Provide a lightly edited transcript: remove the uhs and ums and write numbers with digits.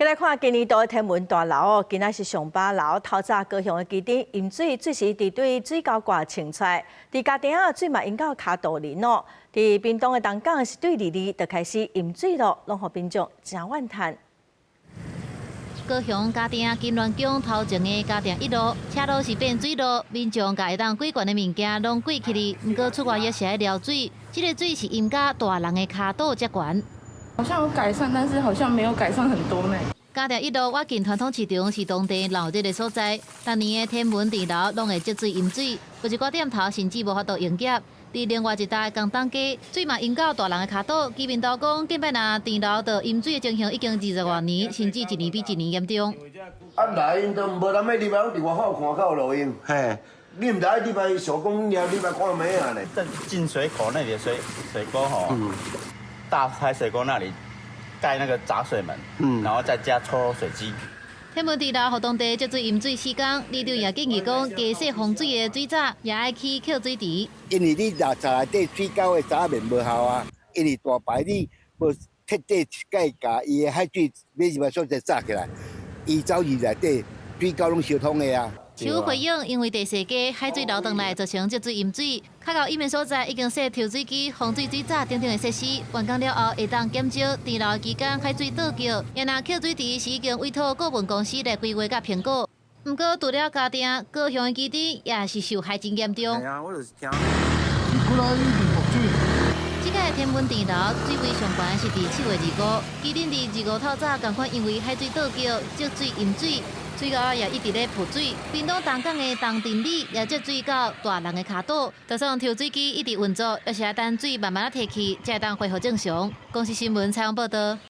來看今年度的天文大樓哦，今仔是上班樓，透早高雄的機頂淹水，水是佇對水溝蓋衝出來，佇家庭仔水嘛淹到跤肚仁哦。佇屏東的東港是對二二就開始淹水咯，攏予民眾誠怨嘆。高雄嘉定金鑾宮頭前的嘉定一路，車路是變水路，民眾共會當過懸的物件攏過去哩，毋過出外也是愛撩水，這个水是淹甲大人的跤肚遮懸。好像有改善，但是好像沒有改善很多呢。嘉定一路倚近傳統市場是當地鬧熱的所在，逐年的天文大樓攏會積水淹水，有一寡店頭甚至無法度營業。佇另外一搭的江東街，水嘛淹到大人的跤肚。居民都講，近擺若甜樓著淹水的情形已經20外年，甚至一年比一年嚴重。啊來，𪜶都無人欲入來，攏佇外口看較有路用。嘿，你毋知愛入來想講你入來看咩啊咧？在進水口那裡的水溝吼，大排水溝那裡蓋那個閘水門，然後再加抽水機。天文大樓予當地積水淹水四工，里長也建議講，加設防水的水閘，也愛起抾水池。因為你若閘內底水溝的閘面無效啊，因為大排你無徹底一蓋共伊的海水欲入來所在閘起來，伊走入內底水溝攏相通的啊。市府回應，因為第四季海水流轉來，造成積水淹水，較到淹的所在已經設抽水機、防水水閘等等的設施，完工了後會當減少滯留期間海水倒灌。也若抾水池是已經委託顧問公司來規劃佮評估。毋過除了嘉定，高雄的基地也是受害真嚴重。啊，我就是聽。這個天文大樓水位上懸是佇7月25，基頂佇25透早仝款因為海水倒灌積水淹水。水溝也一直咧潑水，屏東東港的東鎮里也積水到大人的跤肚，就算抽水機一直運作，也是愛等水慢慢仔退去，才會當恢復正常。公視新聞採訪報導。